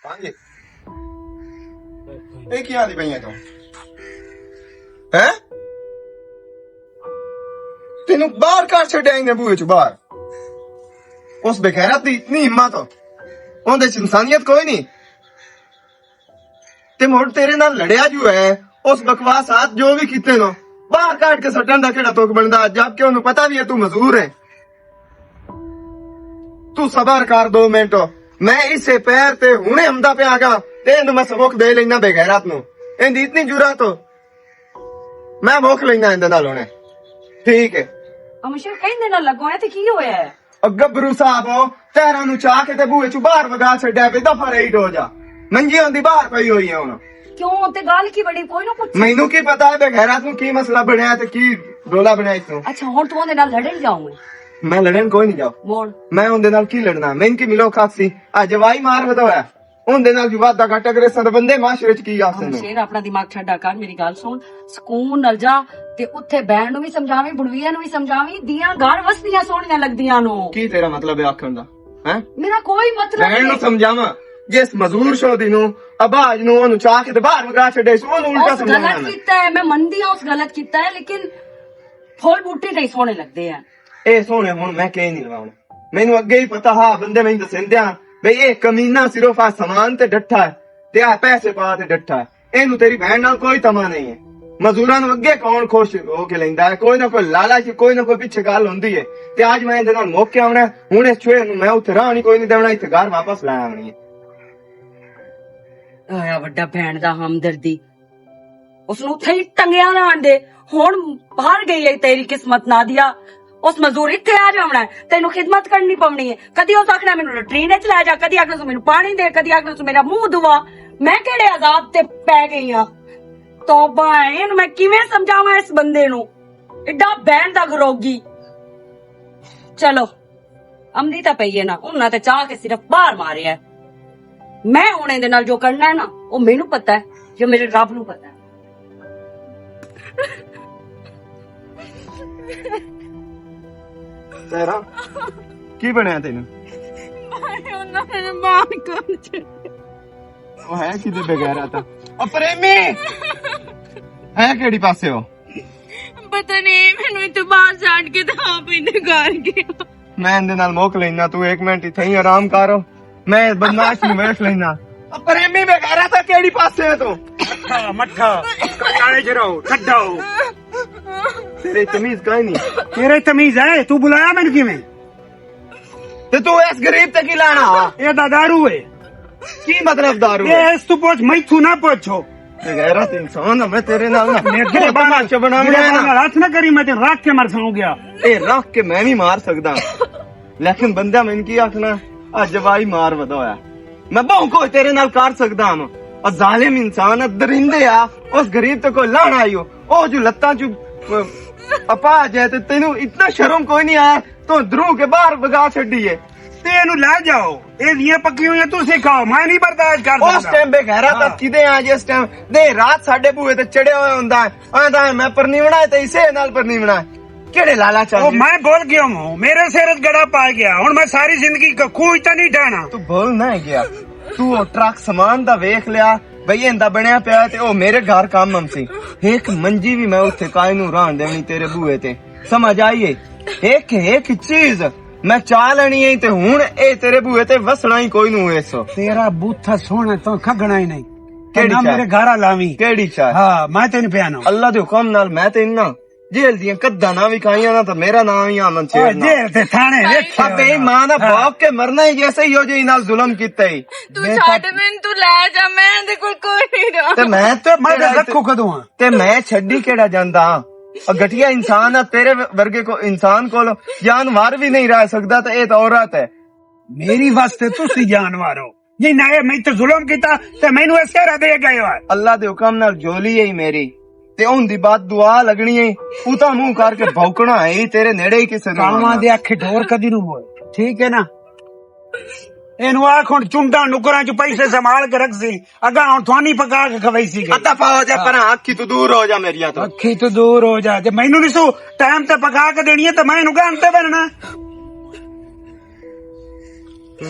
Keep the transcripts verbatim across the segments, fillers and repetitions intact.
ہاں جی۔ اے کی آندی پئی ہے تو؟ ہیں؟ تینوں باہر کر چھڈیا انہیں بوئے چوں باہر۔ اس بے غیرت دی اتنی ہمت ہو، اون دے چ انسانیت کوئی نہیں۔ تے مڑ تیرے نال لڑیا جو ہے، اس بکواسات جو بھی کیتے نو، باہر کاٹ کے سٹن دا کیڑا توک بندا، جبکہ اونوں پتہ بھی ہے تو مزدور ہے۔ تو صبر کر دو منٹ، میں اسے پیر تے ہنے ہمدا پیا گا، تے اینوں میں سبق دے لینا بے غیرت نو۔ ایندی اتنی جرات ہو، میں موک لینا ایندے نال ہنے۔ ٹھیک ہے۔ امشیر کہیں دے نال لگو ہے تے کی ہویا ہے؟ او گبرو صاحب، تہراں نوں چا کے تے بوئے چوں باہر وگا چھڈیا پے، دفعہ رہی ڈو جا۔ منجی ہوندی باہر پئی ہوئی ہے ہن۔ کیوں؟ تے گل کی بڑی، کوئی نہ پوچھی۔ مینوں کی پتا ہے بے غیرت نوں کی مسئلہ بنیا تے کی رولا بنیا اس نوں۔ اچھا، ہن توں اوندے نال لڑن جاؤں گے؟ میں لڑن کوئی نہیں جاؤ۔ بول۔ میں اوندے نال کی لڑنا؟ میں ان کی ملو کھاسی۔ آ جوائی مار ودا ہویا۔ اوندے نال جو وعدہ گھاٹا کرے سن بندے معاشرے چ کی آسن۔ شیر، اپنا دماغ ٹھنڈا کر، میری گل سن۔ سکون نال جا، تے اتھے بہن نوں وی سمجھاویں، بڑویاں نوں وی سمجھاویں، دیاں گھر وسدیاں سوہنیاں لگدیاں نوں۔ کی تیرا مطلب ہے آکھن دا؟ ہیں؟ میرا کوئی مطلب بہن نوں نہیں۔ سمجھاواں، جس مزدور شودی نوں، اباج نوں، اونوں چا کے تے باہر وگا چھڈے سو، اونوں الٹا اس سمجھانا غلط میں۔ کیتا ہے، میں مندی ہاں اس غلط کیتا ہے، لیکن پھول بوٹے نہیں سوہنے لگدے ہیں۔ اے سوہنے ہن میں کہیں نہیں لواونا۔ مینوں اگے ہی پتا ہا، بندے مینوں دسیندے ہاں بھئی اے کمینہ صرف آ سامان تے ڈٹھا ہے، تے آ پیسے پا تے ڈٹھا ہے۔ اینوں تیری بہن نال کوئی تما نہیں ہے۔ مزدوراں نوں اگے کون خوش ہو کے لیندا ہے؟ کوئی نہ کوئی لالچ، کوئی نہ کوئی پچھے گل ہوندی ہے۔ تے اج میں ایندے نال موقع آونا ہے، ہن اس چھوئے نوں میں اتھے رہن ہی کوئی نہیں دیونا، اتھے گھر واپس لے آونی ہے۔ آیا وڈا بہن دا ہمدردی، اس نوں اتھے ہی ٹنگیا رہن دے۔ ہن ہار گئی ہے تیری قسمت نادیا، اس مزدور اتھے آ جاونا ہے، تینوں خدمت کرنی پونی ہے۔ کدی اس آکھنا مینوں لٹرین وچ لے جا، کدی آکھنا سو مینوں پانی دے، کدی آکھنا سو میرا منہ دوا۔ میں کہڑے عذاب تے پے گئی ہاں؟ توبہ ہے، اینوں میں کیویں سمجھاواں اس بندے نوں؟ ایڈا بہن دا گروگی۔ چلو، امدی تاں پئی ہے نا، انہاں تے چاہ کے صرف باہر ماریا ہے۔ میں ہن ایندے نال جو کرنا ہے نا، او مینوں پتہ ہے، جو میرے رب نوں پتہ ہے۔ تیرا کی بنیا تینوں؟ بھائی، انہاں نے باہر کر چھڈیا۔ او ہے کدے بغیر آتا؟ او پریمی! ہے کیڑی پاسے ہو؟ پتہ نہیں، مینوں اتھے باہر چھڈ کے تے آپ ایندے گھر گیا۔ میں ایندے نال موک لینا، تو ایک منٹ اتھے ہی آرام کر۔ میں بدمعاش نوں ویکھ لینا۔ او پریمی، بغیر آتا کیڑی پاسے ہے تو؟ مٹھا، مٹھا، کالے جراؤ، ٹھڈا ہو۔ تیرے تمیز کائیں نہیں۔ تیرے تمیز ہے، تو بلایا مینوں کیویں؟ تے تو اس غریب تے کی لانا؟ اے دا دارو ہے۔ کی مطلب دارو ہے؟ اے اس تو پوچھ، میں تو نہ پوچھو۔ بے غیرت انسان، میں تیرے نال نہ میرے میرے بنا بنا، چ بنا میرے بنا۔ بنا ہاتھ نہ کری، میں تینوں رکھ کے مر ساؤں گیا۔ اے رکھ کے میں بھی مار سکدا، لیکن بندہ میں کی آکھنا، اج وائی مار ودا ہویا۔ میں بہوں کوئی تیرے نال کر سکدا ہاں۔ او ظالم انسان، او درندے آ، اس غریب تے کوئی لانا آئی ہو۔ او جو لتاں چ اپا جائے تے تینوں اتنا شرم کوئی نہیں آیا؟ تو درو کے باہر بگا چھڈی ہے۔ تے اینوں لے جاؤ، اے دیاں پکیاں ہوئیاں تسی کھاؤ، میں نہیں برداشت کر اس سکدا۔ ٹائم بے غیرت ہاں۔ تک کدے آ جس ٹائم دے رات ساڈے بوئے تے چڑھے ہوئے ہوندا ہے، آندا ہے میں پرنیونا ہے تے اسے نال پرنیونا ہے۔ کیڑے لالا چل او گئے؟ میں بھول گیا ہوں، میرے سر گڑا پا گیا، ہن میں ساری زندگی ککھو ہی تے نہیں ڈانا۔ تو بھول نہ گیا، تو او ٹرک سامان دا ویکھ لیا، بھئی ایندا بنیا پیا تے او میرے گھر کام ہم سی۔ ایک منجی بھی میں اتھے کائے نوں رہن دینی تیرے بوئے تے۔ سمجھ آئی ہے؟ ایک، ایک چیز میں چاہ لینی ہے تے ہن اے تیرے بوئے تے وسنا ہی کوئی نوں ایسو۔ تیرا بوتھا سونا تو کھگنا ہی نہیں۔ کیڑی نہ چاہ؟ میرے گھر آ لاویں۔ کیڑی چاہ؟ ہاں، میں تینوں پیانو۔ اللہ دے حکم نال میں تے انہاں جیل دیاں قداں نہ وکھائیاں نہ تے میرا نام ہی آمن شیر نہ۔ جیل تے تھانے ویکھے ابے ہوئے۔ ماں دا ہاں۔ باپ کے مرنا ہی جیسے ہی ہو جے نال ظلم کیتا ہی۔ تو چھڈ مین، تو لے جا، میں دے کول کوئی نہیں رہا۔ تے میں تے میں تے رکھو کدوں ہاں؟ تے میں چھڈی کیڑا جاندا ہاں؟ او گٹیا انسان آ، تیرے ورگے کو انسان کول جانور بھی نہیں رہ سکدا، تے اے تے عورت ہے۔ میری واسطے تسی جانور ہو۔ جی نہ، اے میں تے ظلم کیتا، تے مینوں اس طرح دے گئے ہو۔ اللہ دے حکم نال جولی ہے میری، تے اون دی بات دعا لگنی ہے، اتا منہ کر کے بھوکنا ہے، تیرے نیڑے ہی کسے نوں کانواں آنا۔ دے اکھے ڈھور کدی نوں ہوئے، ٹھیک ہے نا؟ اینوں آکھ ہن چنڈاں نکراں چ پیسے سنبھال کے رکھ سی۔ اگاں ہن تھانی پکا کے کھوائی سی گئی۔ اتا پاو جا ہاں۔ پراں، اکھی تو دور ہو جا میری تو۔ اکھی تو دور ہو جا۔ جے مینوں نہیں سو ٹائم تے پکا کے دینی ہے تے میں اینوں گھن تے بننا۔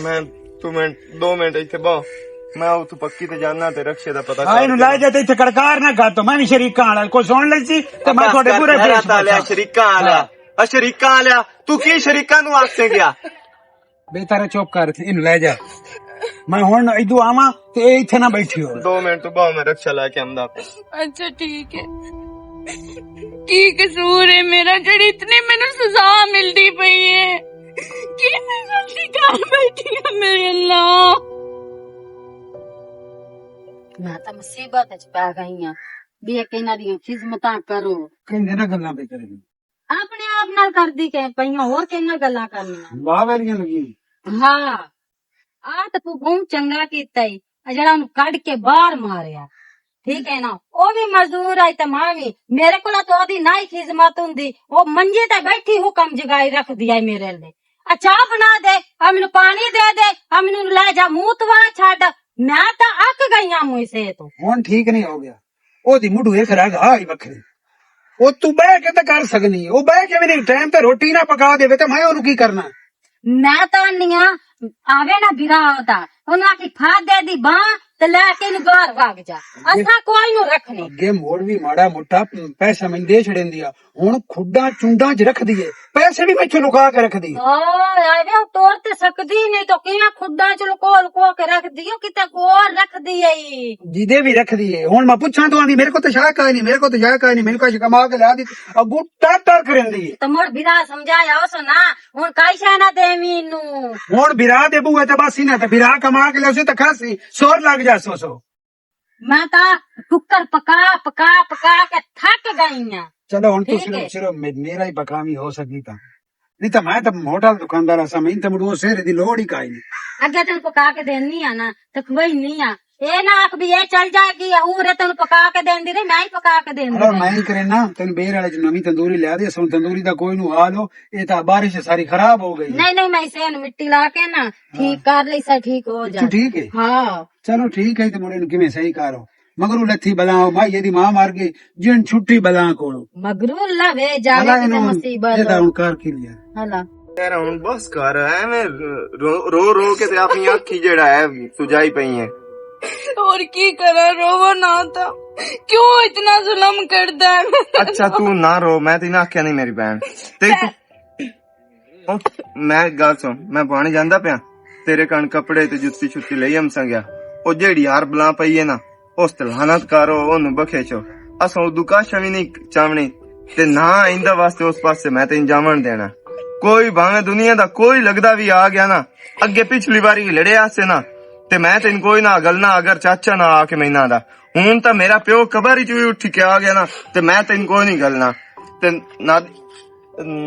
میں، تو منٹ، دو منٹ اتھے باہو۔ میں اتھوں پکی تے جانا تے رکشے دا پتہ آ، کر اینوں لے جا تے اتھے کڑکار نہ کر تو، میں وی شریکاں والا، کوئی سن لئی سی تے میں بس تہاڈے کر، پورے میرا پیش تالیا پہنچا۔ شریکاں والا۔ آ شریکاں والا، تو کی شریکاں نوں آکھے گیا؟ بے تارا چپ کر، اینوں لے جا۔ میں ہن ادو آواں تے اے اتھے نہ بیٹھی ہو۔ دو منٹ تو بعد میں رکشا لے کے آندا پیا۔ اچھا، ٹھیک ہے۔ کی قصور ہے میرا جڑی اتنی مینوں سزا ملدی پئی ہے؟ کی میں غلطی کر بیٹھی ہاں میرے اللہ؟ میں تاں مصیبت وچ پی گئی ہاں۔ بھی ایک انہاں دیاں خدمتاں کرو۔ کہیں نہ گلاں پہ کرے۔ اپنے آپ نال کردی کہ پئی ہاں، ہور کہیں نال گلاں کرنیاں؟ واہ والیاں لگی۔ ہاں۔ آ تے تو بہت چنگا کیتا ای، آ جڑا اونوں کڈ کے باہر ماریا۔ ٹھیک ہے نا؟ او وی مزدور آئی تے ماں وی۔ میرے کول تو اودی نہ ہی خدمت ہوندی۔ او منجے تے بیٹھی حکم جگائی رکھ دیا ای میرے لے۔ آ چاہ بنا دے، آ مینوں پانی دے دے، آ مینوں لے جا منہ توا چھڈ۔ میں تاں اک گئی ہاں منہ سے تو۔ ہن ٹھیک نہیں ہو گیا۔ او دی مڈو ایک رگ آ ہی وکھری۔ او تو بہ کے تے کر سکنی، او بہ کے وی نہیں، ٹائم تے روٹی نہ پکا دے تے میں اونوں کی کرنا؟ میں تاں آنی آ، آوے نہ برا ہوتا، اونوں آکھی پھا دے دی باں تے لے کے نوں باہر بھاگ جا۔ اساں کوئی نوں رکھنے۔ اگے مور وی ماڑا موٹا پیسہ میں دے چھڑیندی آ، ہن کھڈاں چنڈاں چ رکھ دیے، پیسے وی میتھوں لکا کے رکھ دیے۔ ہاں، ایویں ٹور تے سکدی نہیں تو کیاں کھڈاں چ لکو لکو کے رکھ دیو، کتے کول رکھ دیے۔ جیدے وی رکھ دیے۔ ہن میں پوچھاں تو آندی، میرے کو تو شاہ کائے نہیں، میرے کو تو شاہ کائے نہیں، میرے کو کما کے لا دی، اگو ٹر ٹر کرن دی۔ تو مڑ بنا سمجھایا اس نا، ہن کائی شاہ نہ دیویں نو۔ ہن برا دے بوئے تے بس ہی نہ، تے برا کما کے لے سی تے کھاسی، سور لگ جا سو سو۔ میں تاں ٹکر پکا، پکا، پکا کے تھک گئی ہاں۔ چلو، ہن تو ٹھیک صرف، ہے۔ صرف مے-، میرا ہی پکاوی ہو سکی تاں۔ نہیں تاں میں تاں موٹا دکاندار آساں، میں تاں مڑو سہرے دی لوڑ ہی کائی نہیں۔ اگے تینوں پکا کے دینی آ نا، تے کھوئی نہیں آ۔ اے نہ آکھ بھی اے چل جائے گی، ہور اے تینوں پکا کے دیندی رہی، میں ہی پکا کے دیندی اور رہی۔ میں ہی کرے نا، تینوں بیر والے چ نویں تندوری لے دے، سن تندوری دا کوئی نو حال ہو، اے تاں بارش ساری خراب ہو گئی۔ نہیں، نہیں، میں اسے مٹی لا کے نا، ٹھیک کر لئی سا، ٹھیک ہو جا۔ ٹھیک ہے؟ ہاں۔ چلو ٹھیک ہے، تے مڑے نوں کیویں صحیح کرو۔ مگر او لتھی بلا، او مائی دی ماں مر گئی، جن چھٹی بلا کولوں۔ مگر اللہ وے جاوے بلا کتے اینوں، مصیبت۔ اے تاں ہن کر کی لیا؟ ہلا۔ یار ہن بس کر، ایویں رو، رو، رو کے تے اپنی اکھی جڑا ہے سجائی پئی ہے۔ اور کی کراں، روو نہ تاں۔ کیوں اتنا ظلم کردا ہے؟ اچھا، تو نہ رو، میں تے نہ آکھیا نہیں میری بہن۔ تے تو او، میں گل سن، میں بانے جاندا پیا، تیرے کن کپڑے تے جُتی شُتی لئی ہم سنگیا۔ او جیڑی ہر بلا پئی ہے نا، اس تے لعنت کرو، اونوں بخشو۔ اساں اودوں کاشا وی نہیں چاونی، تے نہ آئندہ واسطے اس پاسے میں تینوں جاون دینا۔ کوئی بھاویں دنیا دا کوئی لگدا وی آ گیا نا، اگے پچھلی واری لڑے آسے نا، تے میں تینوں کوئی نہ گلنا، اگر چاچا نہ آ کے میں نہ دا۔ ہن تاں میرا پیو قبر وچ وی اٹھ کے آ گیا نا، تے میں تینوں کوئی نہیں گلنا۔ تے ناد-،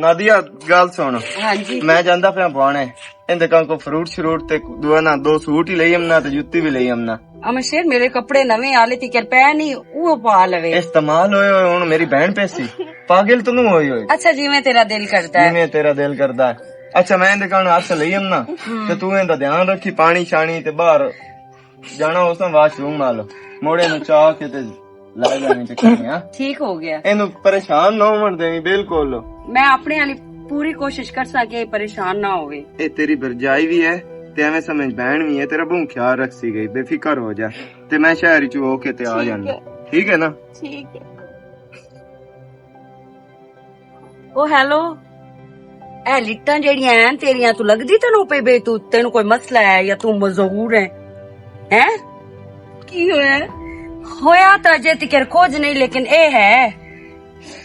نادیا، گل سن۔ ہاں جی۔ میں جاندا پیا بوانے۔ ایندے کن کو فروٹ شروٹ تے دعا نہ، دو سوٹ ہی لئی امنا تے جُتی وی لئی امنا۔ امن شیر، میرے کپڑے نویں آلے تے کرپے نہیں، وہ پا لوے۔ استعمال ہوئے ہوئے، ہن میری بہن پیسی۔ پاگل تو نہیں ہوئی ہوئی۔ اچھا، جی میں تیرا دل کردا ہے۔ جی میں تیرا دل کردا ہے۔ اچھا، میں ایندے کن ہاتھ لئی امنا۔ ہم۔ تے تو ایندا دھیان رکھی، پانی شانی تے باہر جانا اس نا واش روم نال، موڑے نوں چا کے تے لے جانی تے کھانے، ہاں؟ ٹھیک ہو گیا۔ اینوں پریشان نہ ہون دیویں بالکل۔ میں اپنے والی پوری کوشش کرساں کہ اے پریشان نہ ہووے۔ اے تیری بھرجائی وی ہے تے ایویں سمجھ بہن وی ہے، تیرا بہوں خیال رکھسی گئی، بے فکر ہو جا۔ تے میں شہر چ ہو کے تے آ ٹھیک جانا۔ ہے۔ ٹھیک ہے نا؟ ٹھیک ہے۔ او ہیلو، اے لٹاں جیڑیاں ہیں تیریاں، تو لگدی تینوں پئی بے تو، تینوں کوئی مسئلہ ہے یا تو مزہور ہے؟ ہیں؟ کی ہویا ہے؟ ہویا تاں اجے تکر کچھ نہیں، لیکن اے ہے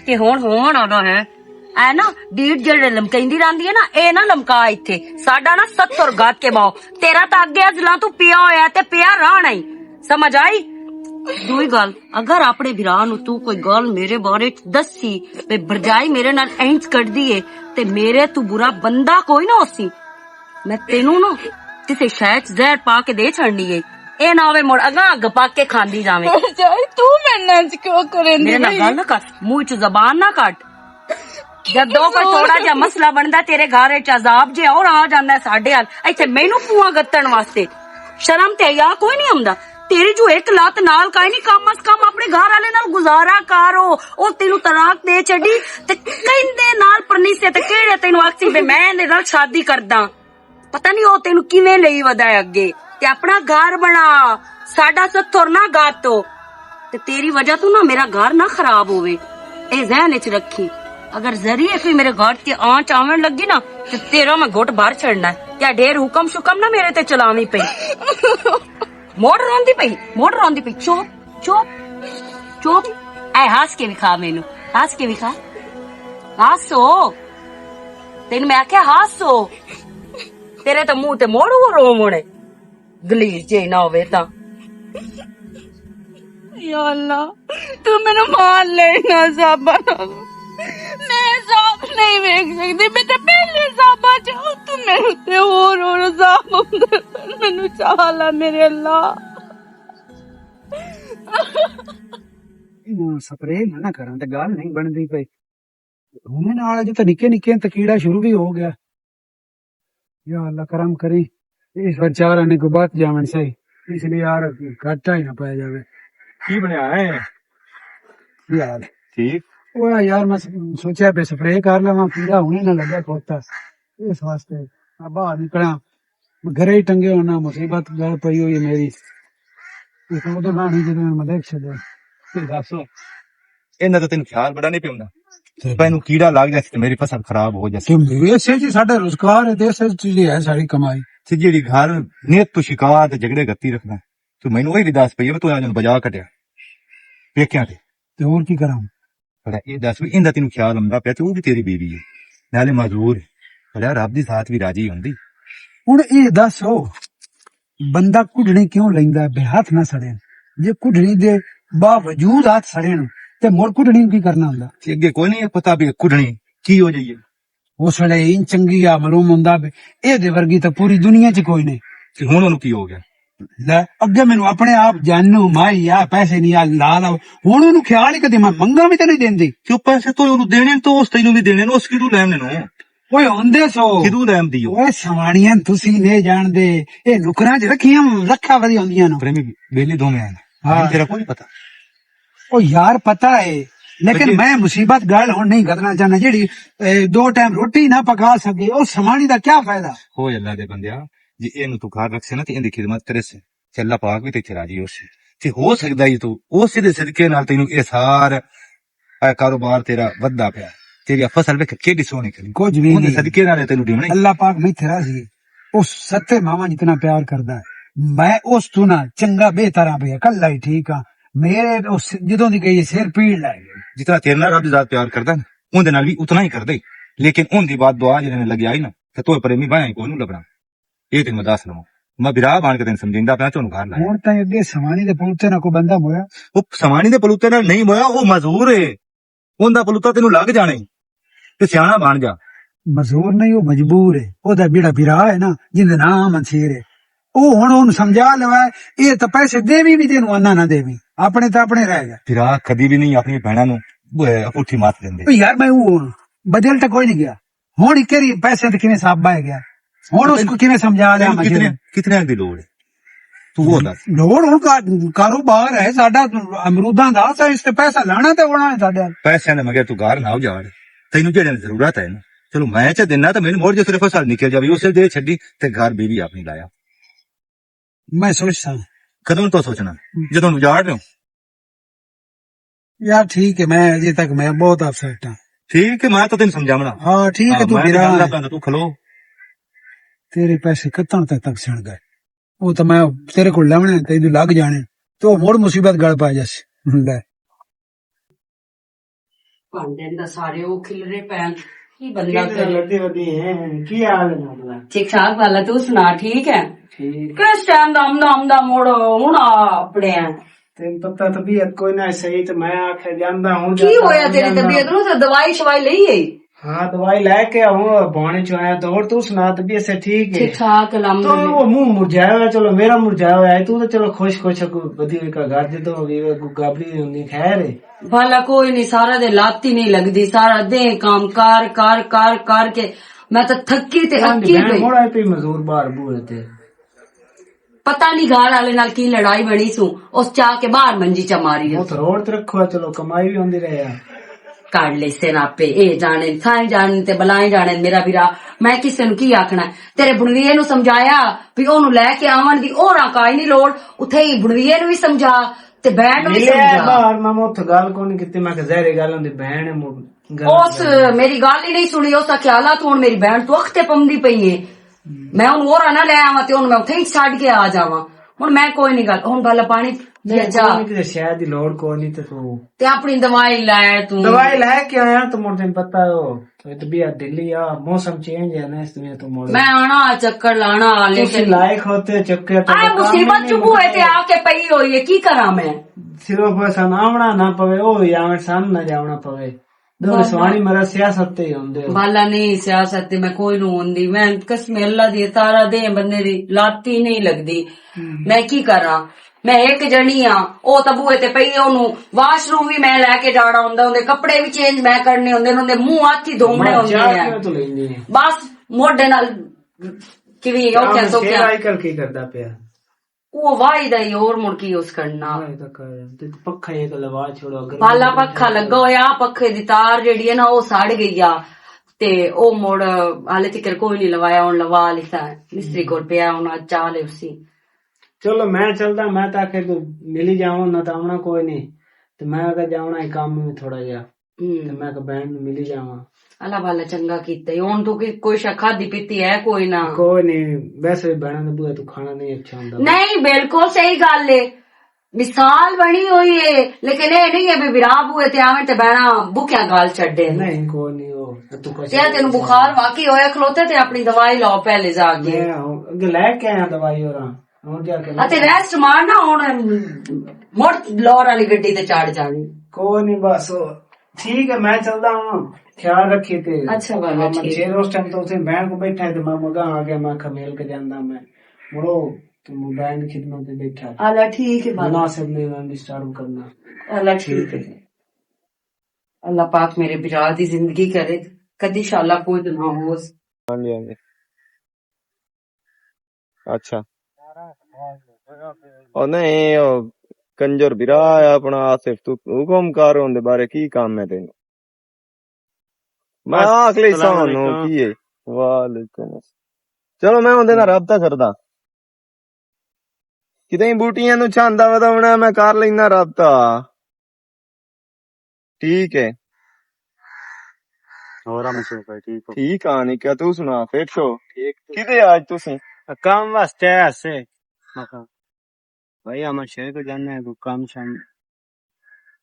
کہ ہون ہون آنا ہے۔ اے نا، ڈیٹ جیڑے لمکیندی رہندی ہے نا، اے نہ لمکا ایتھے۔ ساڈا نا ستر گات کے باؤ، تیرا تاں اگے ازلاں تو پیا ہویا تے پیا رہنا ہی۔ سمجھ آئی؟ دوئی گل، اگر اپنے بھرا نو تو کوئی گل میرے بارے چ دسی، تے بھرجائی میرے نال اینج کردی ہے، تے میرے تو برا بندہ کوئی نہ ہوسی۔ میں تینوں نو کسے شے چ زہر پا کے دے چھڑنی ہے۔ اے نہ ہوے مڑ اگاں اگ پا کے کھاندی جاویں۔ بھرجائی، تو میرے نال کیوں کریں دی میرے نال بھائی؟ گل نہ کر، منہ چ زبان نہ کٹ۔ جدوں کوئی تھوڑا جہا مسئلہ بندا، تیرے گھر وچ عذاب جے اور آ جاندا ہے ساڈے حال۔ ایتھے مینوں پواں گتن واسطے شرم تے حیا کوئی نہیں آوندا۔ تیری جو ایک لات نال کائے نہیں، کم از کم اپنے گھر والے نال گزارا کر۔ او، او تینوں طلاق دے چھڈی تے کیندے نال پرنیسے تے کیڑے تینوں آکھسی بے میں ایندے نال شادی کردا؟ پتہ نہیں او تینوں کیویں لئی ودا ہے اگے۔ تے اپنا گھر بنا، ساڈا ستھر نہ گاتو۔ تے تیری وجہ تو نہ میرا گھر نہ خراب ہووے۔ اے ذہن وچ رکھی، اگر ذری کوئی میرے گھر تے آنچ آون لگی نا، تے تیرا میں گھٹ بھر چھڑنا ہے۔ کیا ڈھیر حکم شکم نہ میرے تے چلاویں پئی۔ موڑ روندی پئی، موڑ روندی پئی۔ چپ، چپ، چپ۔ اے ہاس کے وکھا مینوں، ہاس کے وکھا۔ ہاسو۔ تین میں آکھیا ہاسو۔ تیرے تے منہ تے موڑ وہ روونے۔ گلیج جے نہ ہووے تاں۔ یا اللہ، تو مینوں مار لے نہ صاحبہ نال۔ میں صاحب نہیں ویکھ سکدی، میں تے پہلے صاحبہ چ، تو میرے تے ہور ہور صاحب ہوندے پن، مینوں چاہ لا میرے اللہ۔ انہاں سپرے نہ نہ کراں تے گل نہیں بندی پئی۔ ہن نال اج تے نکے نکے تے کیڑا شروع بھی ہو گیا۔ یا اللہ کرم کریں، اس بیچارہ نے کوئی بات جاون سہی، اس لیے یار گھاٹا ہی نہ پایا جاوے۔ کی بنیا ہے؟ یار ٹھیک۔ او یار میں سوچیا پہ سپرے کر لواں، کیڑا ہن نہ لگا کھوتا، اس واسطے میں باہر نکلاں۔ گھرے ہی ٹنگے ہونا، مصیبت گل پئی ہوئی ہے میری۔ اس کو تو نہ نہیں جدوں میں دیکھ چھڈے۔ تے دسو، انہاں دا تینوں خیال بڑا نہیں پیوندا؟ پینوں کیڑا لگ جاسی تے میری فصل خراب ہو جاسی۔ تے ویسے جی ساڈا روزگار ہے، تے اس وچ جی ہے ساری کمائی۔ تے جیڑی گھر نیت تو شکایت تے جھگڑے گتی رکھنا، تو مینوں وہی بھی دس پئی ہے، تو آج بجا کٹیا۔ ویکھیا تے۔ تے ہور کی کراں؟ بڑا یہ دس بھی ایندا تینوں خیال آندا پیا تے وہ بھی تیری بیوی ہے، نالے معذور ہے۔ بڑا رب دی ذات بھی راضی ہوندی۔ ہن یہ دس ہو، بندہ کڈھنی کیوں لیندا ہے بے ہاتھ نہ سڑے؟ جے کڈھنی دے باوجود ہاتھ سڑے نو، تے مڑ کڈھنی نوں کی کرنا ہوندا؟ تے اگے کوئی نہیں پتہ بھی کڈھنی کی ہو جائیے۔ اس ویلے این چنگی آ معلوم ہوندا بھی اے دے ورگی تے پوری دنیا چ کوئی نہیں۔ تے ہن اونوں کی ہو گیا؟ لے، اگے مینوں اپنے آپ جاننو مائی آ پیسے نہیں آ لا لا، ہن اونوں خیال ہی کدی میں منگا بھی تے نہیں دیندی۔ کیوں پیسے تو اونوں دینے تو اس تینوں بھی دینے نو، اس کی تو لین نو۔ اوئے ہوندے سو۔ کدوں لین دی ہو؟ اوئے سوانیاں تسی نہیں جان دے، اے نکراں چ رکھیاں، رکھا ودی ہوندیاں نو۔ پریمی بیلی دو میں آنا۔ ہاں۔ تیرا کوئی پتہ؟ او یار پتہ ہے، لیکن میں مصیبت گل ہن نہیں کرنا چاہنا، جیڑی، اے، دو ٹائم روٹی نہ پکا سکے، او سمانی دا کیا فائدہ؟ اوئے اللہ دے بندیا، جے اینوں تو گھر رکھ سے نا تے ایندی خدمت کرے سے، تے اللہ پاک بھی تے راضی ہو سے۔ تے ہو سکدا ہی تو اس دے صدقے نال تینوں اے سارا اے کاروبار تیرا وددا پیا، تیری فصل ویکھ کیڈی سوہنی کھڑی۔ کچھ بھی اون دے نہیں۔ صدقے نال تینوں ڈیونے۔ اللہ پاک میں تیرا سی، اس ستے ماما جتنا پیار کردا ہے، میں اس تو نہ چنگا بہتر ہاں پیا، کلا ہی ٹھیک ہاں۔ میرے اس جدوں دی گئی سر پیڑ لگ گئی۔ جتنا تیرے نال رب دی ذات پیار کردا نا، اون دے نال بھی اتنا ہی کردے۔ لیکن اون دی بات دعا جنہیں لگی آئی نا، تے تو پریمی بھائیں کو نوں لبنا۔ یہ تین میں دس لواں، میں برا بان کے تین سمجھیندا پیا، تینوں گھر لایا۔ ہن تاں اگے سوانی دے پلوتے نال کوئی بندہ مویا؟ او سوانی دے پلوتے نال نہیں مویا، او معذور ہے۔ اوندا پلوتا تینوں لگ جانے۔ تے سیاݨا بن جا۔ معذور نہیں، او مجبور ہے۔ او دا جیڑا برا ہے نا، جیندے ناں منصیر ہے، او ہن اون سمجھا لوا ہے، اے تاں پیسے دیوی بھی تینوں آنا نہ دیوی، اپنے تاں اپنے رہ گئے۔ برا کدی بھی نہیں اپنی بہناں نوں، اے، اپٹھی مات دیندے۔ او یار، میں او بدل تاں کوئی نہیں گیا۔ ہن کیڑی پیسے تے کیویں حساب بہ گیا؟ ہن اس کو کیویں سمجھا لیا تینوں میں کتنے، جیویں؟ کتنے دی لوڑ ہے؟ تو وہ دس۔ لوڑ ہن کا-، کاروبار ہے ساڈا، امروداں دا، اساں اس تے پیسہ لینا تے ہونا ہے ساڈے۔ پیسے دے مگر تو گھر نہ ہو جاڑ۔ تینوں جڑے ضرورت ہے نا۔ چلو میں چا دینا تے مینوں مڑ جو صرف سال نکل جاوی، اسے دے چھڈی تے گھر بیوی اپنی لایا۔ میں سوچ ساں۔ کدوں تو سوچنا؟ جدوں اجاڑ رہے ہو۔ یار ٹھیک ہے، میں اجے تک میں بہت اپسیٹ ہاں۔ ٹھیک ہے، میں تو تینوں سمجھاونا۔ ہاں، ٹھیک ہے، ہاں، تو میں میرا جاندا پیا، تو کھلو۔ تیرے پیسے کتن تک، تک سن گئے؟ وہ تو میں تیرے کو لیونے، تینوں لگ جانے۔ تو مڑ مصیبت گل پا جاسی۔ لے۔ بھانڈے دا سارے او کھلرے پین۔ کی بندہ کس طرح کرے؟ لگے ودی ہیں؟ کی حال ہے مطلب؟ ٹھیک ٹھاک والا، تو سنا، ٹھیک ہے؟ ٹھیک۔ کس ٹائم دا آمدا، آمدا موڑ ہن آ اپنے ہیں۔ تین پتہ طبیعت کوئی نہ صحیح، تے میں آکھیا جاندا ہوں، کی جاندا ہویا ہوں، تیری جاندا طبیعت ہوں۔ نوں؟ تے دوائی شوائی لئی ہے؟ ہاں، دوائی لے کے ہوں، بھانے چ آیا۔ تو اور تو سنا، طبیعت سے ٹھیک ہے؟ ٹھیک ٹھاک، تو الحمدللہ۔ وہ منہ مرجھایا ہوا، چلو میرا مرجھایا ہوا ہے، تو تو چلو خوش خوش، کوئی بدی ہوئی کا گھر جدوں ہوگی، کوئی گابڑی نہیں ہوندی، خیر ہے۔ بھلا کوئی نہیں، سارا دے لات ہی نہیں لگدی، سارا دے کام کر، کر، کر، کر کے میں تے تھکی تے اکی گئی۔ موڑا پہ مزدور باہر بوئے تے۔ پتہ نہیں گھر والے نال کی لڑائی بنی سو، اس چا کے باہر منجی چا ماری۔ وہ تو روڈ تے رکھو، چلو کمائی بھی ہوندی رہے۔ کر لے سن آپے، اے جانن، تھائیں جانن تے بلائیں جانن، میرا بھرا۔ میں کسے نوں کی آکھنا ہے؟ تیرے بنویے نوں سمجھایا بھی اونوں لے کے آون دی، او نہ کائی نہیں لوڑ، اتھے ہی بنویے نوں بھی سمجھا تے بہن نوں بھی ملے سمجھا۔ باہر میں اتھ گل کوئی نہیں کیتی، میں کہ زہری گل ہوندی، بہن ہے، مو-، گل اس کر۔ میری گل ہی نہیں سنی، اس دا خیالات ہن میری بہن تو اخ تے پمدی پئی ہے۔ میں ہن اور نہ لے آواں تے ہن میں اتھے ہی چھڈ کے آ جاواں۔ ہن میں کوئی نہیں گل، ہن بھلا پانی پیا نہیں، جا۔ کوئی نہیں، کسے شہر دی لوڑ کوئی نہیں تے تو تے اپنی دوائی لے تو۔ دوائی لے کے آیا تو مڑ تین پتہ ہو، تو طبیعت ڈھلی آ، موسم چینج ہے نا، اس دنیا تو مڑ۔ میں آنا آ، چکر لانا آ، تسی لیکن لائق ہوتے چکر تو آ کام مصیبت نہیں چکو ہے تے مکتے۔ آ کے پئی ہوئی ہے، کی کراں میں؟ صرف بس ہم آونا نہ پوے، او ہی آون سان نہ جاونا پوے۔ دو سوانی مرا سیاست تے ہی ہوندے ہو۔ بالا نہیں، سیاست تے میں کوئی نوں ہوندی۔ میں قسم اللہ دی، تارا دے بندے دی لاتی نہیں لگدی۔ میں کی کراں؟ میں ایک جنی ہاں، او تبوے تے پئی، اونوں واش روم وی میں لے کے جانا ہوندا، اوندے کپڑے وی چینج میں کرنے ہوندے، اوندے منہ ہاتھ ہی دھومنے ہوندے چاہ ہیں۔ کیوں تو لیندی ہے؟ بس موڈے نال کیویں چاہ اوکھیا میں سوکھیا۔ آج کل کی کردا پیا؟ او واہی دا ہی، اور مڑ کی اس کرنا۔ واہی دا کر، تے پکھا ایک لوا چھوڑو، اگر بالا پکھا لگا ہویا، پکھے دی تار جیڑی ہے نا، او سڑ گئی آ۔ تے او مڑ حالے تکر کوئی نہیں لوایا، ہن لوا لیتا ہے۔ مستری کول پیا، ہن اج چا لے اسی۔ چلو میں چلدا، میں تاں آکھیا تو ملی جاواں، نہ تاں آونا کوئی نہیں۔ تے میں آکھیا جاونا ہے کم میں تھوڑا جہا۔ تے میں آکھیا بہن نوں ملی جاواں۔ اللہ والا چنگا کیتا ہے۔ ہن تو کی کوئی شے کھادی پیتی ہے کوئی نہ۔ کوئی نہیں، ویسے بھی بہناں دے بوہے تو کھانا نہیں اچھا ہوندا۔ نہیں، بالکل صحیح گل ہے۔ مثال بنی ہوئی ہے، لیکن اے نہیں ہے بھی ویرا بوہے تے آویں تے بہنا بھکیا گال چھڈے۔ نہیں، کوئی نہیں، او تو کچھ تے تینوں بخار واقعی ہویا کھلوتے تے اپنی دوائی لاؤ پہلے جا کے۔ میں اگے لے کے آیا دوائی اور ہن جا کے اتے ریسٹ مارنا، ہن مڑ لور والی گڈی تے چڑھ جانی۔ کوئی نہیں، بس او ٹھیک ہے، میں چلدا ہاں، خیال رکھیے تے۔ اچھا والا، ہاں، میں ٹھیک۔ چیر اس ٹائم تو اتھے بہن کو بیٹھا ہے تے میں مگا آ گیا، میں آکھیا مل کے جاندا میں۔ مڑو تو میں بہن دی خدمت تے بیٹھا ہے۔ اللہ ٹھیک ہے والا۔ مناسب نہیں میں ڈسٹرب کرنا۔ اللہ ٹھیک ہے۔ اللہ پاک میرے بھرا دی زندگی کرے، کدی شالا کوئی نہ ہو۔ ہاں جی، ہاں جی۔ اچھا۔ او نہیں، او کنجر برا ہے اپنا آصف، تو حکم کر، اون دے بارے کی کام ہے تینوں؟ میں آکھ لئی سانوں کی ہے۔ وعلیکم السلام۔ چلو، میں اون دے نال رابطہ کردا۔ کدے بوٹیاں نوں چھاندا وداونا، میں کر لینا رابطہ۔ ٹھیک ہے۔ اور ہم سے ٹھیک ہو؟ ٹھیک آ، نہیں کیا تو سنا، فٹ ہو؟ ٹھیک۔ کدے آج تسی؟ کام واسطے آیا سے۔ بھائی، ہم شہر کو جانا ہے، کوئی کام شام؟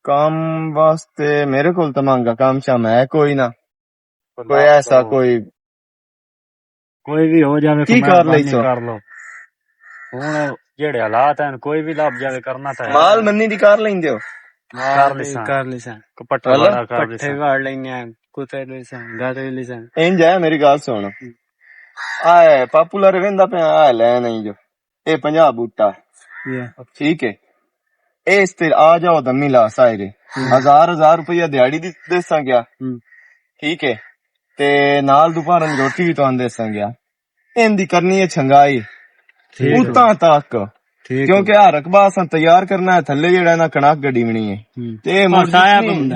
کام واسطے میرے کول تاں مانگا کام شام ہے کوئی نہ۔ کوئی ایسا کوئی کوئی بھی ہو جاوے، کی کر لئی سو؟ کر لو۔ ہن جڑے حالات ہیں، کوئی بھی لب جاوے، کرنا تھا ہے۔ مال منی دی کر لیندے ہو؟ کر لیساں۔ کر لیساں۔ کپٹا والا کر لیساں۔ پٹھے واڑ لینے ہیں، کتے لیساں، گاتے لیساں۔ انج ہے، میری گل سن۔ آئے پاپولر ویندا پیا، آئے لے نہیں جو۔ اے پنجاہ بوٹا۔ ٹھیک ہے۔ اے اس تے آ جاؤ دمی لا سائرے۔ ہزار، ہزار روپیہ دیہاڑی دی دیساں گیا۔ ٹھیک ہے۔ تے نال دوپہر دی روٹی بھی تانوں دیساں گیا۔ ان دی کرنی ہے چھنگائی۔ اتاں تک۔ کیونکہ ہر رقبہ اساں تیار کرنا ہے، تھلے جیڑا ہے نا، کڑاک گڈی بنی ہے۔ تے مڑ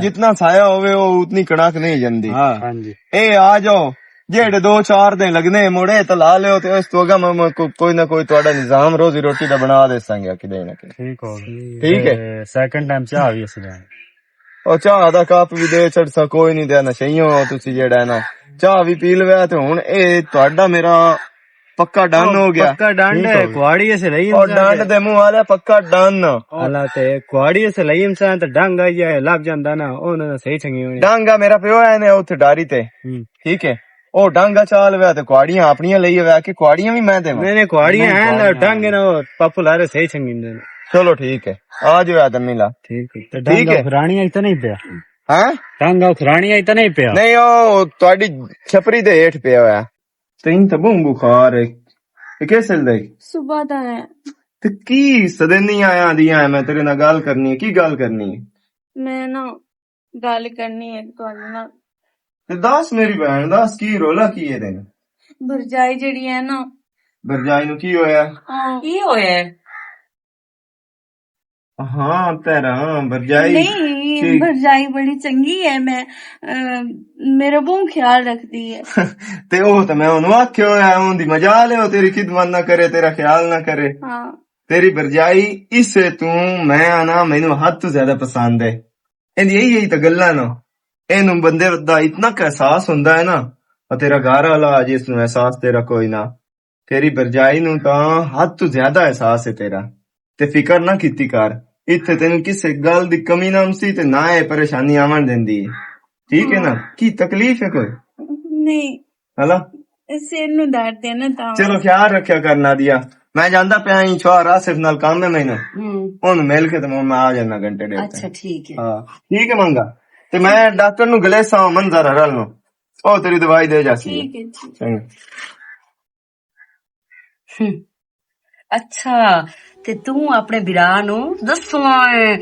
جتنا سایہ ہوے، او اتنی کڑاک نہیں جاندی۔ اے آ جاؤ، جیڑے دو چار دن لگنے مڑے تے لا لیو، تے اس تو اگا میں، میں کو-، کوئی نہ کوئی تہاڈا نظام روزی روٹی دا بنا دے سانگے کدے نہ کدے۔ ٹھیک ہے۔ سیکنڈ ٹائم چاہ وی اس لیے۔ او چاہ دا کپ وی دے چھڑسا، کوئی نہیں دے نشئیوں ہو تسی جیڑا ہے نا۔ چاہ وی پی لویا تے ہن اے تہاڈا میرا پکا ڈن ہو گیا۔ پکا ڈن ہے، کواڑی اسے لئی اور ڈن دے منہ والا پکا ڈن۔ اللہ تے کواڑی اسے لئی انسان تے ڈنگ آئی جائے، لب جاندا نا، او نہ صحیح چنگی ہونی۔ ڈنگ آ میرا پیو ہے نے اوتھے ڈاری تے۔ ٹھیک ہے۔ او ڈانگا چال ویا تے کواڑیاں اپنیاں لئی ویا کہ کواڑیاں وی میں دیواں۔ نہیں، نہیں، کواڑیاں ہیں، ڈانگے نہ پاپولر ہے، صحیح چنگی نے۔ چلو ٹھیک ہے، آ جاؤ آدم ملا۔ ٹھیک ہے۔ تے ڈانگا اخرانیاں اتنا ہی پیا۔ ہاں؟ ڈانگا اخرانیاں اتنا ہی پیا۔ نہیں، او تہاڈی چھپری دے ہیٹھ پیا ہویا۔ تین تے بہوں بخار ہے۔ اے کس ویل دا ہے؟ صبح دا ہے۔ تے کی سدنی آیا دی ہے، میں تیرے نال گل کرنی ہے۔ کی گل کرنی ہے؟ میں نا گل کرنی ہے تہاڈے نال۔ تے دس میری بہن، دس کی رولا کی ہے تین؟ بھرجائی جیڑی ہے نا۔ بھرجائی نو کی ہویا؟ ہاں۔ کی ہویا ہے؟ ہاں، تیرا، ہاں، بھرجائی۔ نہیں۔ یہ ٹھیک۔ بھرجائی بڑی چنگی ہے، میں، آ، میرا بہت خیال رکھتی ہے۔ تے او تے میں انہوں آکھیا ہویا ہے، اون دی مجال ہے، او تیری خدمت نہ کرے، تیرا خیال نہ کرے۔ ہاں۔ تیری بھرجائی اسے توں میں آنا، مینوں حد تو زیادہ پسند ہے۔ ایندی یہی، یہی تے گلاں نا۔ اینوں بندے دا اتنا کہ احساس ہوندا ہے نا، او تیرا گھر والا جس نوں احساس تیرا کوئی نہ۔ تیری بھرجائی نوں تاں حد تو زیادہ احساس ہے تیرا۔ تے فکر نہ کیتی کر، اتھے تینوں کسے گل دی کمی نہ ہمسی تے نہ اے پریشانی آون دیندی۔ ٹھیک ہے نا؟ ہاں۔ کی تکلیف ہے کوئی؟ نہیں۔ ہلا؟ سر نوں درد ہے نا تاں۔ چلو خیال رکھیا کر نادیا۔ میں جاندا پیا ہی چھوار آصف نال کام ہے مینوں۔ ہوں۔ اونوں مل کے تے میں آ جانا گھنٹے ڈیڑھ تک۔ اچھا، ٹھیک ہے۔ ہاں، ٹھیک ہے مانگا۔ تے میں ڈاکٹر نوں گلیسا منظر ہرل نوں۔ او تیری دوائی دے جاسی۔ ٹھیک ہے، ٹھیک ہے۔ چنگا۔ ہم۔ اچھا، تے توں اپنے بھرا نوں دسواں اے،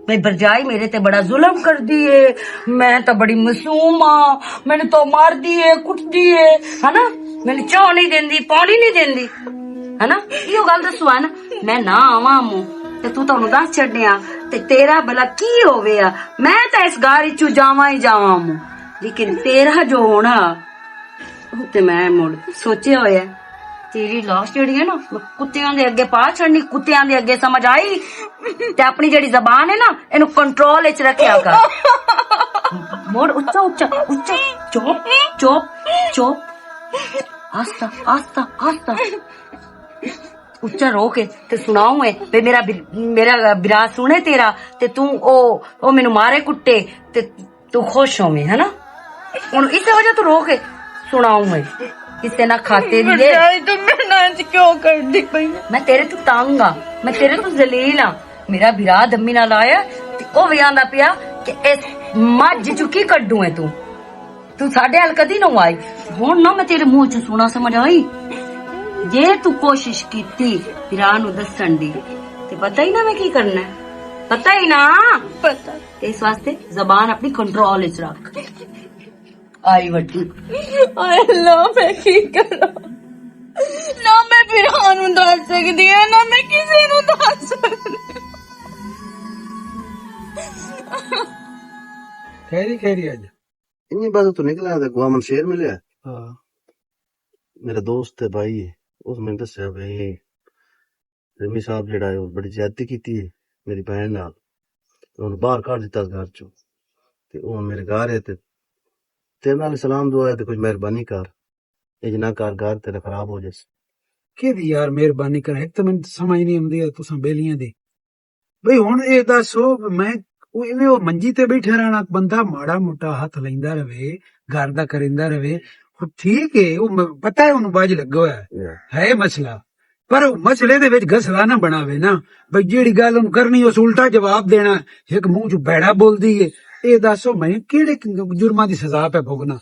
میں بھرجائی میرے تے بڑا ظلم کردی اے، میں تاں بڑی معصوم آں، مینوں تاں ماردی اے، کٹدی اے، ہے نا؟ مینوں چاہ نہیں دیندی، پانی نہیں دیندی، ہے نا؟ ایہو گل دسواں نا، میں نہ آواں موں، تے توں تانوں دس چھڈیا، تے تیرا بھلا کی ہووے آ؟ میں تاں اس گھر وچوں جاواں ہی جاواں موں، لیکن تیرا جو ہونا، تے میں مڑ سوچیا ہویا ہے، تیری لاش جڑی ہے نا، میں کتیاں دے اگے پا چھڑنی، کتیاں دے اگے، سمجھ آئی؟ تے اپنی جڑی زبان ہے نا، اینو کنٹرول وچ رکھیا کر۔ مڑ اچا، اچا، اچا، چپ، چپ، چپ۔ آستا، آستا، آستا۔ اچا رو کے تے سناؤں ہے، تے میرا بر-، میرا برا سنے تیرا، تے توں او، او مینوں مارے کٹے، تے تو خوش ہوویں، ہے نا؟ ہن اس وجہ تو رو کے سناؤں میں، کسے نہ کھاتے بھی ہے۔ بھرجائی، تو میرے نال انج کیوں کردی پئی ہے؟ میں تیرے تو تنگ ہاں، میں تیرے تو ذلیل ہاں۔ میرا بھرا دمی نال آیا تے او وی آندا پیا کہ اس مجھ چوں کی کڈوں ہے تو؟ تو ساڈے حال کدی نہ آئی۔ ہن نہ میں تیرے منہ چوں سنا سمجھ آئی۔ جے تو کوشش کیتی بھرا نو دسن دی، تے پتہ ہی نہ میں کی کرنا ہے۔ پتہ ہی نہ۔ پتہ۔ تے اس واسطے زبان اپنی کنٹرول وچ رکھ۔ آئی وڈی۔ ہائے اللہ، میں کی کراں؟ نہ میں بھرا نوں دس سکدی ہاں، نہ میں کسے نوں دس سکدی۔ خیری، خیری آ جا۔ انہیں بعد تو نکلا تے گوامن شیر ملیا۔ ہاں۔ میرا دوست ہے، بھائی ہے، اس میں دسیا بھائی رمی صاحب جڑا ہے، وہ بڑی زیادتی کیتی ہے میری بہن نال۔ تے انہوں باہر کڈ دتا گھر چوں۔ تے وہ میرے گھر ہے تے تیرے نال سلام دعا ہے تے کچھ مہربانی کر۔ اج نہ کر، گھر تیرا خراب ہو جائے۔ کیدی یار مہربانی کر، ایک تو مینوں سمجھ نہیں آندی ہے تساں بیلیاں دی۔ بھئی ہن اے دسو، میں او ایویں او منجی تے بیٹھا رہنا، بندہ ماڑا موٹا ہاتھ لیندا رہے، گھر دا کریندا رہے، او ٹھیک ہے، او م-، پتہ ہے اونوں باج لگا ہویا ہے، ہے مسئلہ۔ پر او مسئلے دے وچ گسلا نہ بناوے نا، بھئی جیڑی گل اونوں کرنی اس الٹا جواب دینا، ایک منہ چوں بھیڑا بولدی ہے۔ اے دسو میں کیڑے جرماں دی سزا پہ بھوگنا؟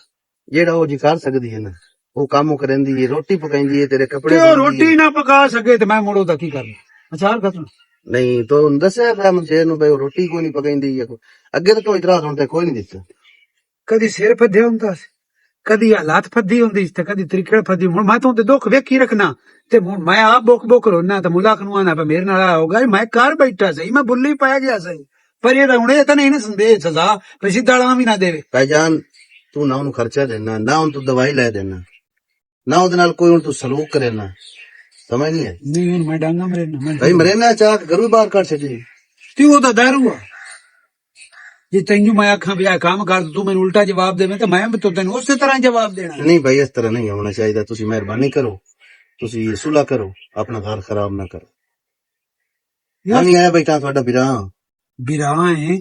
جیڑا او جی کر سکدی ہے نا، او کم او کریندی ہے، روٹی پکائندی ہے، تیرے کپڑے تے او دھوندی روٹی ہے۔ نہ پکا سکے تے میں مڑ او دا کی کرنا؟ اچار ختم۔ نہیں تو ہن دسیا پیا من شیر نو بھئی او روٹی کوئی نہیں پکائندی ہے۔ اگے تو کوئی اتراض ہن تے کوئی نہیں دتا۔ کدی سر پھدے ہوندا سی، کدی حالات پھدی ہوندی سی تے کدی ترکڑ پھدی۔ ہن میں تو دکھ ویکھی رکھنا تے ہن میں آپ بک بک رونا تے ملا کنواں نہ پہ میرے نال آ ہو گیا، میں کر بیٹھا سی، میں بلی پی گیا سی۔ پر یہ تو ہن یہ تو نہیں نا سندے سزا، پہ سیدھا آرام ہی نہ دے۔ بھائی جان، تو نہ اونوں خرچہ دینا، نہ اون تو دوائی لے دینا، نہ اودے نال کوئی اون تو سلوک کرے نا۔ سمجھ نہیں ہے؟ نہیں، ہن میں ڈانگا مرے نا، میں بھائی مرے نا، چاہ کے گھروں باہر کر چھڈی۔ تے او دا دارو آ۔ جے تینوں میں آکھاں بھی آ کام کر، تو مینوں الٹا جواب دے، تے میں بھی تو تینوں اسی طرح جواب دینا۔ نہیں بھائی، اس طرح نہیں ہونا چاہیے۔ تسی مہربانی کرو، تسی صلح کرو، اپنا گھر خراب نہ کرو۔ یار، میں بھی آیا بیٹھا تہاڈا بھرا۔ بھرا ہے،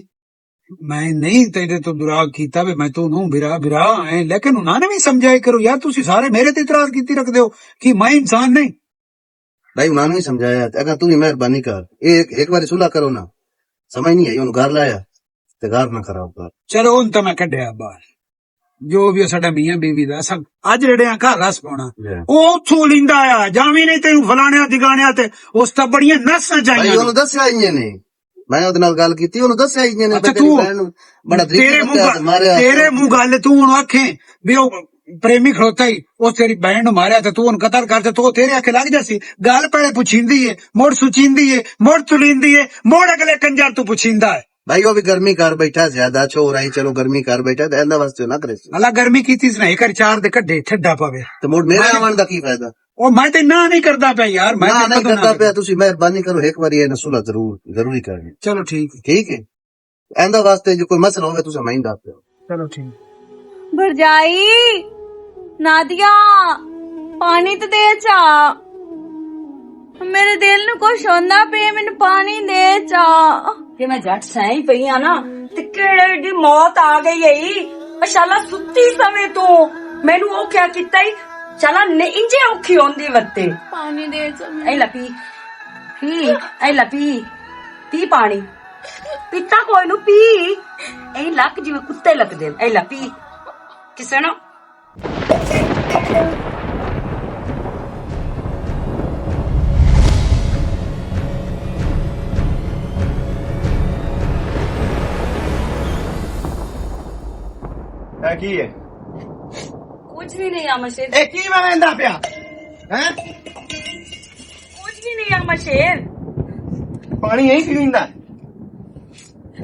میں نہیں تیرے تو برا کیتا وے، میں تو نو برا، برا ہے، لیکن انہاں نے بھی سمجھایا کرو یار، تسی سارے میرے تے اعتراض کیتی رکھ دیو کہ میں انسان نہیں۔ بھائی، انہاں نے بھی سمجھایا، اگر تو بھی مہربانی کر، ایک، ایک بار صلح کرو نا، سمجھ نہیں آئی، انہوں گھر لایا، تے گھر نہ خراب کر۔ چلو، ان تو میں کڈیا باہر۔ جو بھی ساڈا میاں بیوی دا، اساں اج رڑے آں، گھر رس پاونا۔ جی۔ او اتھوں لیندا آیا، جاویں نہیں تینوں فلانیاں ٹھکانیاں تے، اس تا بڑیاں نساں بھائی، چاہیاں۔ انہوں دسیا ہی نہیں۔ میں اودے نال گل کیتی، انہوں دسیا ہی نہیں۔ اچھا، بھائی، تیری تو بہن نوں بڑا طریقے تیرے نال منہ پیار گل، ماریا۔ تیرے منہ گل، تو انہوں آکھیں بھی او پریمی کھڑوتا ہی، اس تیری بہن نوں ماریا تے تو انہوں قتل کر تے، تو تیرے آکھے لگ جاسی۔ گل پہلے پچھیندی ہے، مڑ سچیندی ہے، مڑ تلیندی ہے، مڑ اگلے کنجر تو پچھیندا ہے۔ بھائی، وہ بھی گرمی کر بیٹھا زیادہ، چھو رہی، چلو، گرمی کر بیٹھا، تے ایندا واسطے نہ کرے۔ اللہ گرمی کیتی اس نے، ایک ہر چار دے کڈے ٹھڈا پاوے۔ تے مڑ میرے آون دا کی فائدہ؟ او، میں تے نہ نہیں کردا پیا یار، میں نہ تے نہیں کدوں نہ کردا کردا۔ پیا، تسی مہربانی کرو، ایک واری یہ نسل ضرور، ضروری کرنی۔ چلو ٹھیک ہے۔ ٹھیک ہے؟ ایندا واسطے جو کوئی مسئلہ ہوگا، تسی میں ایندا پیا۔ چلو ٹھیک۔ بھرجائی، نادیا، پانی تے دے چا۔ میرے دل نوں کچھ ہوندا پیا، مینوں پانی دے چا۔ کہ میں جٹ سہی پئی آ نا، تے کیڑے دی موت آ گئی ہے۔ ماشاءاللہ ستی سویں تو، مینوں او کیا کیتا ای؟ چلا نے انجے اوکھی ہوندی وتے۔ پانی دے چا مینوں۔ اے لپی، پی، اے لپی، پی پانی۔ پیتا کوئی نو پی۔ اے لک جی میں کتے لک دے، اے لپی۔ کسے نو اے کی ہے؟ کچھ بھی نہیں، آمد شیر۔ اے کی میں ویندا پیا؟ ہیں؟ کچھ بھی نہیں، آمد شیر۔ پانی نہیں پیندا۔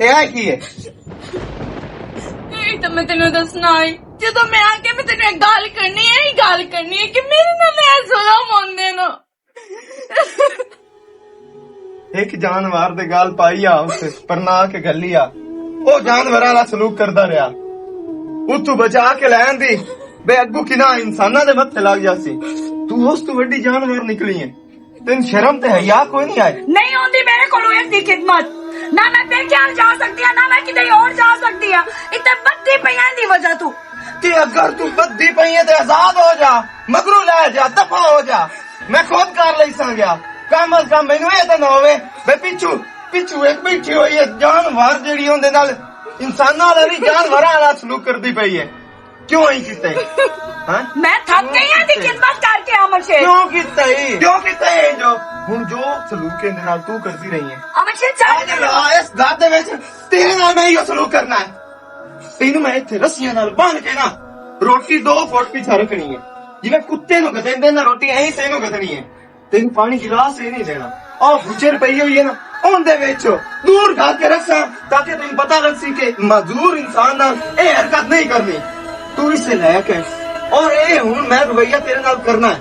اے آ کی ہے؟ یہ تو میں تینوں دسنا آئی۔ جدوں میں آ کے میں تینوں ایک گل کرنی ہے، یہ گل کرنی ہے کہ میرے نال یہ ظلم ہوندے نا۔ ایک جانور دے گال پائی آ اس، پر نہ کے گلی آ۔ او جانور والا سلوک کردا رہیا۔ اتھوں بچا کے لین دی، بے اگو کنا انساناں دے متھے لگ جاسی۔ تو اس تو وڈی جانور نکلی ہے۔ تین شرم تے حیا کوئی نہیں آئی؟ نہیں ہوندی میرے کولوں اس دی خدمت۔ نہ میں پیکیاں جا سکدی ہاں، نہ میں کدے اور جا سکدی ہاں۔ اتنے بدھی پئی ایں دی وجہ تو۔ تے اگر تو بدھی پئی ہے تے آزاد ہو جا، مگروں لے جا، دفع ہو جا۔ میں خود کر لئی ساں گیا۔ کم از کم مینوں اے تے نہ ہووے، میں پچھو، پچھو ایک بیٹھی ہوئی ہے جانور جیڑی اوندے نال انساناں والا نہیں، جانوراں والا سلوک کردی پئی ہے۔ کیوں ہی کیتا ہے؟ ہاں؟ میں تھک گئی ہاں دی خدمت کر کے، امن شیر۔ کیوں کیتا ہے؟ کیوں کیتا ہے جو؟ ہن جو سلوک ہے، نال تو کرتی رہی ہے۔ امن شیر، چل۔ اے اللہ، اس گھر دے وچ تیرے نال میں یہ سلوک کرنا ہے۔ تینوں میں اتھے رسیاں نال بن کے نا، روٹی دو فٹ پیچھے رکھنی ہے۔ جی میں کتے نوں گدے دے نا، روٹی ایسے نوں گدنی ہے۔ تینوں پانی گلاس ہی نہیں دینا۔ او بچر پئی ہوئی ہے نا، اون دے وچ دور کر کے رکھساں، تاکہ تینوں پتہ لگ سی کہ معذور انسان نال اے حرکت نہیں کرنی۔ تو اس سے لائق ہے، اور اے ہن میں رویہ تیرے نال کرنا ہے۔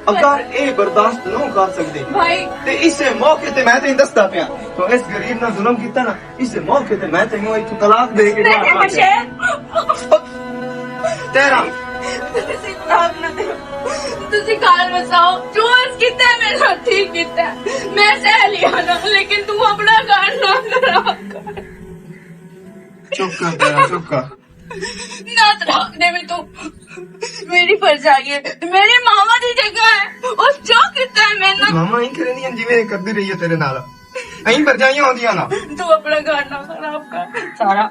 اگر اے برداشت نہ کر سکدے، بھائی، تے اس موقع تے میں تینوں دسدا پیا، تو اس غریب نال ظلم کیتا نا، اس موقع تے میں تینوں ایتھوں طلاق دے کے باہر کر دیں۔ تیرا۔ تسی طلاق نہ دیو۔ تسی گھر وساؤ۔ جو اس کیتا ہے میرا ٹھیک کیتا ہے۔ میں سہ لیا نا، لیکن تو اپنا گھر نہ خراب کر۔ چپ کر تیرا، چپ کر۔ نہ طلاق دے میں تو۔ میری بھرجائی ہے، میری ماما دی جگہ ہے۔ اس جو کیتا ہے میرے نال۔ ماما ہی کرنی ہے جویں کردی رہی ہے تیرے نال۔ ایں بھرجائیاں ہوندیاں نا۔ تو اپنا گھر نہ خراب کر۔ سارا،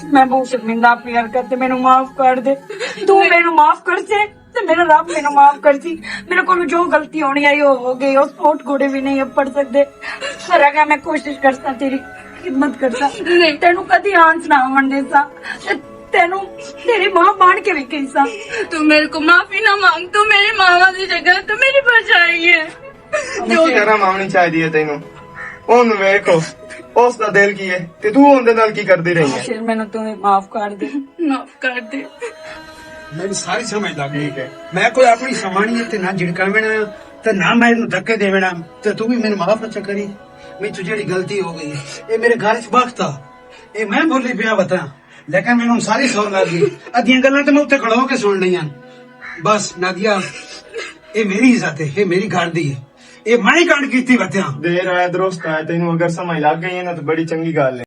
میں بہت شرمندہ اپنی حرکت تے، مینوں معاف کر دے۔ تو مینوں معاف کر سے تے میرا رب مینوں معاف کر سی۔ میرے کولوں جو غلطی ہونی آئی، وہ ہو گئی۔ اس پوٹ گھوڑے بھی نہیں اب پڑھ سکتے، پر اگر میں کوشش کرساں تیری خدمت کرساں، نہیں۔ تینوں کدی آنچ نہ آون دیساں۔ تے تینوں تیری ماں بن کے بھی کہساں۔ تو میرے کو معافی نہ مانگ، تو میری ماما دی جگہ تو میری بھرجائی ہے۔ جو شرم آنی چاہیے تینوں۔ اون ویکھو، اس دا دل کی ہے تے تو اون دے نال کی کردی رہی ہے؟ شیر، مینوں تو معاف کر دے۔ معاف کر دے۔ میری ساری سمجھ لگ گئی۔ ٹھیک ہے۔ میں کوئی اپنی سماݨی تے نہ جھڑکاوݨا، تے نہ میں اینوں دھکے دیوݨا، تے تو بھی مینوں معاف نہ چکری۔ میری تو جڑی غلطی ہو گئی، اے میرے گھر وچ بخت آ، اے میں بھولی پیا وتاں، لیکن مینوں ساری سور لگ گئی۔ ادیاں گلاں تے میں اتھے کھڑو کے سن لئیاں۔ بس نادیا، اے میری عزت ہے، اے میری گھر دی ہے، اے میں ہی کنڈ کیتی وتیاں۔ دیر آیا درست آیا، تینوں اگر سمجھ لگ گئی ہے نا تو بڑی چنگی گل ہے۔